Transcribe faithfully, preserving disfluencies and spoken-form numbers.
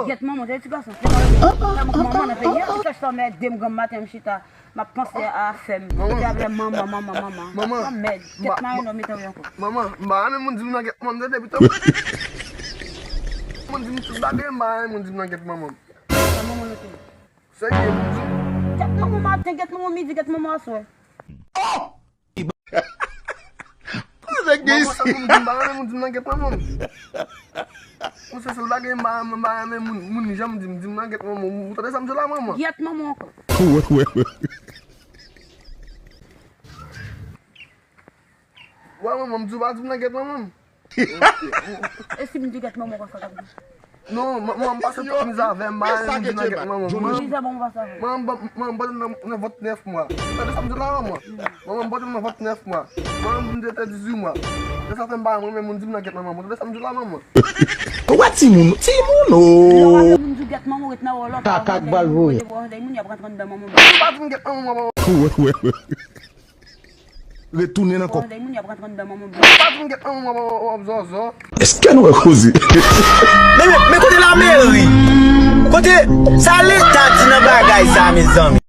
Gèt manman, se ti gason. Se pa manman nan peyi a. Ti fèch sa mède m granm maten m chita. M ap panse a fè m. Manman. Te ap lè manman, manman, manman. Manman. Sa mèd. Gèt mari non, mete w ankò. Manman, m pa renmen moun di m nan gèt manman m, depi tan. Moun di m tout bagay, m pa renmen moun di m nan gèt manman m. Sa manman yo te. Serye, moun di m. Gèt manman maten, gèt manman midi, gèt manman aswè. Pou nèg gen isi. Moun di m pa renmen moun di m nan gèt manman m. Ou se sèl bagay m pa renmen, m pa renmen moun, moun janm di m, di m nan gèt manman m. Ou tande sa m di w la, manman? Gèt manman ankò. Wè, wè, wè. Wè, manman, m di w pa di m nan gèt manman m. E si m di gèt manman ankò, sa k ap gen? Non, manman m pase twòp mizè avè m, m pa renmen moun di m nan gèt manman m. Mizè bon, m pase avè m. Manman m bò- manman m bòde nan nan vant nèf mwa. Tande sa m di w la, manman? Manman m bòde nan vant nèf mwa. Manman m vin te te dizuit mwa. Se sa fè m pa renmen moun di m nan gèt manman m. Ou tande sa m di w la, manman? Ou wè timoun, timoun Lè w o. ap moun di gèt manman w ret nan wò lòt. Kaka k bal voye. Ou pa di m gèt manman m, manman m. Ou pa di m gèt manman m, manman m. Wè, wè, wè. Retounen ankò. Moun y ap rantre anndan manman m. Ou pa di m gèt manman m, w ap zòzò. Èske nou wè koze? Men, men kote lameri? Kote sa leta di nan bagay sa, mezanmi?